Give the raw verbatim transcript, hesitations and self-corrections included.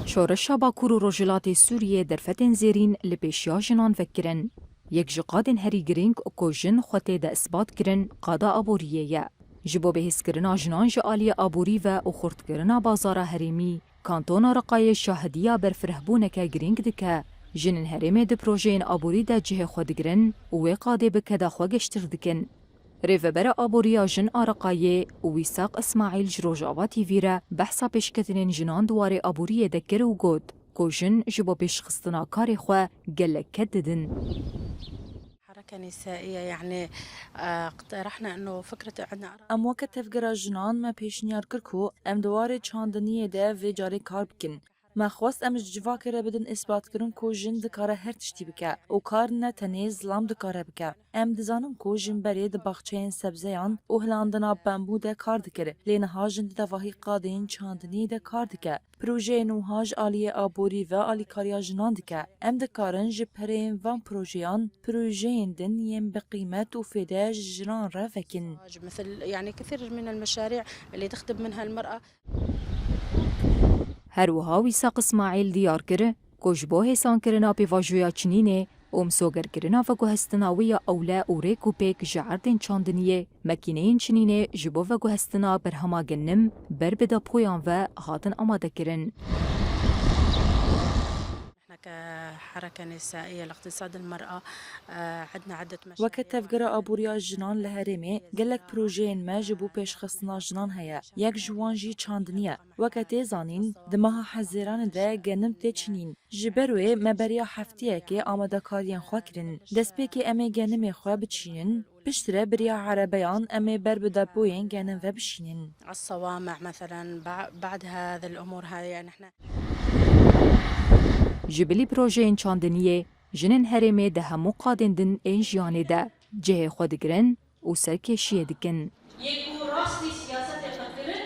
Şoreşa Bakur û Rojhilatê Sûriyê derfetên zêrîn li pêşiya jinan vekirin. Yek ji qadên herî girîng ku jin xwe tê de isbat kirin, qada aboriyê ye. Ji bo bihêzkirina jinan ji aliyê aborî ve û xurtkirina bazara herêmî, Kantona Reqayê şahidiya berfirehbûneke girîng dike. Jinên herêmê di projeyên aborî de cihê xwe digirin û wê qadê bi keda xwe geştir dikin. Rêvebera Aboriya Jin a Reqayê û Wîsaq Îsmaîl ji Rojava T V re behsa pêşketinên jinan di warê aboriyê de kir û got ku jin ji bo pêşxistina karê xwe gelek ked didin. حركة نسائية، يعني، آه، اقترحنا إنه فكرة، عندنا آراء. Em weke tevgera jinan me pêşniyar kir ku em di warê çandiniyê de vê carê kar bikin. Me xwest em ji civakê re bidin îsbatkirin ku jin dikare her tiştî bike û kar ne tenê zilam dikare bike. Em dizanin ku jin berê di baxçeyên sebzeyan û hilandina bambû de kar dikir, lê niha jin di devahî qadên çandiniyê de kar dike. Projeyên wiha ji aliyê aborî ve alîkariya jinan dike. Em dikarin ji pereyên van projeyan projeyên din yên bi qîmet û fêde ji jinan re vekin. مثل، يعني، كثير من المشاريع اللي تخدم منها المرأة. Her wiha Wîsaq Îsmaîl diyar kir ku ji bo hêsankirina pêvajoya çinînê û misogerkirina veguhestina wê ya ewle û rêk û pêk ji erdên çandiniyê, mekîneyên çinînê ji bo veguhestina berhema genim ber bi depoyan ve hatin amadekirin. إحنا كحركة نسائية لاقتصاد المرأة، آه، عندنا عدة مشاريع. Weke tevgera aboriya jinan li herêmê gelek projeyên me ji bo pêşxistina jinan heye. Yek ji wan jî çandinî ye. Weke tê zanîn, di meha Hezêranê de genim tê çinîn. Ji ber wê me beriya hefteyekê amadekariyên xwe kirin. Destpêkê em ê genimê xwe biçînin. Piştre beriya erebeyan em ê ber bi depoyên genim ve bişînin. الصوامع مثلًا، بع-، بعد هذا الأمور هاي، يعني، إحنا Ji bilî projeyên çandiniyê, jinên herêmê di hemû qadên din ên jiyanê de cihê xwe digirin û serkêşiyê dikin.